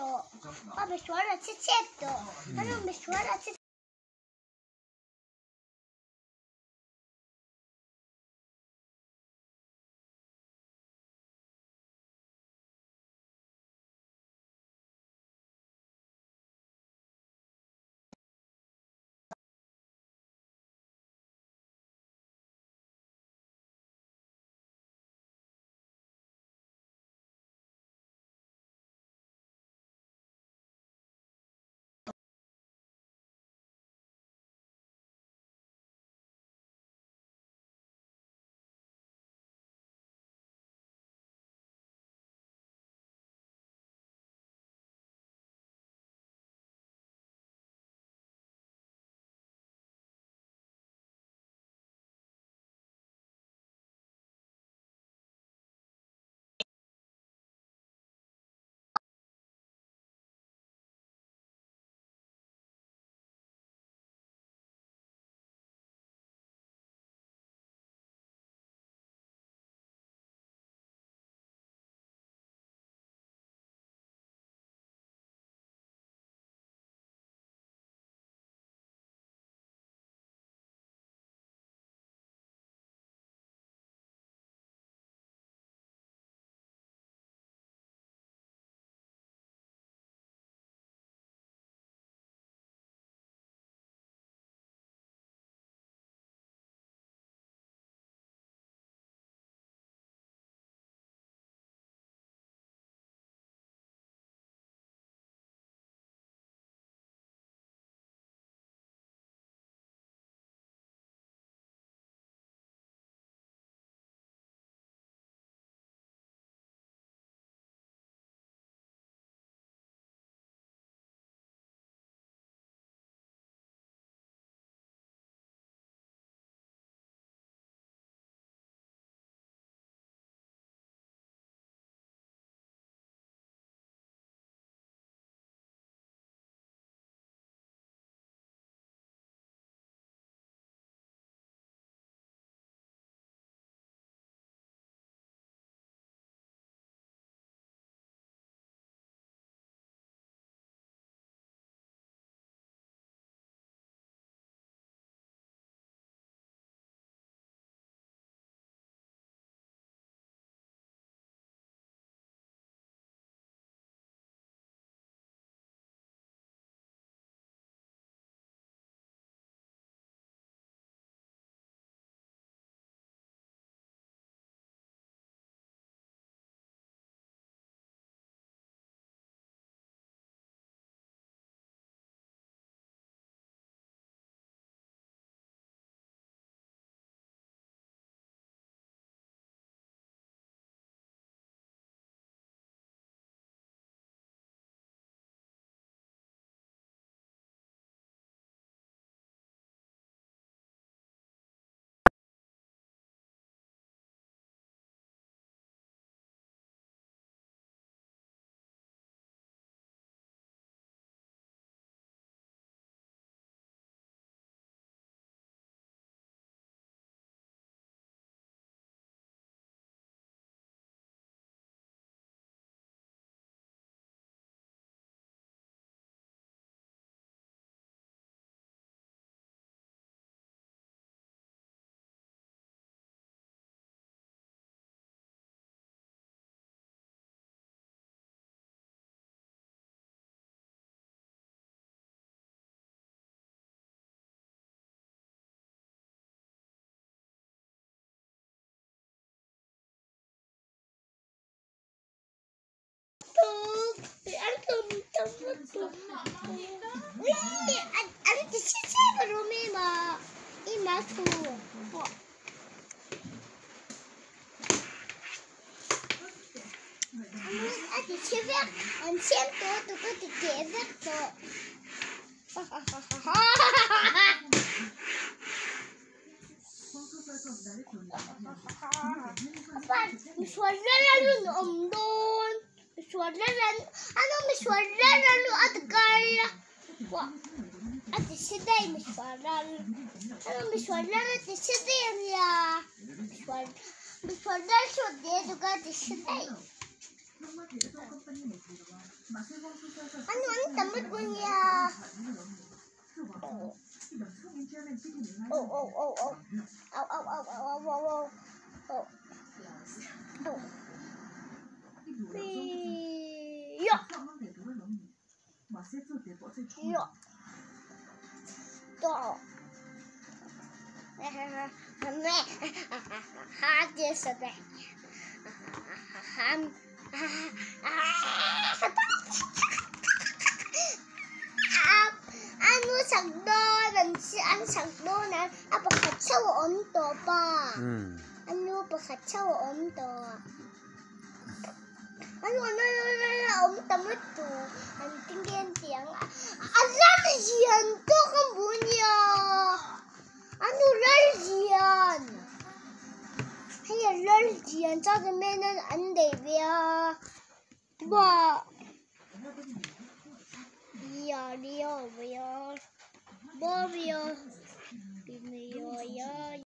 tawh. Pa misual a che chep tawh. Anu misual a che. Anu an tam lutuk a nia. Oh oh oh oh oh oh oh oh oh oh oh oh Wee-yah! Yah! Tawh! Anu sak dawn an an sak dawn a a pakhat chauh a awm tawh pa anu pakhat chauh a awm tawh anu awm ta lutuk an tinge an ti ang a lal hian tawk a hmu ania anu lal hian hei a lal hian chuan an nei ve a.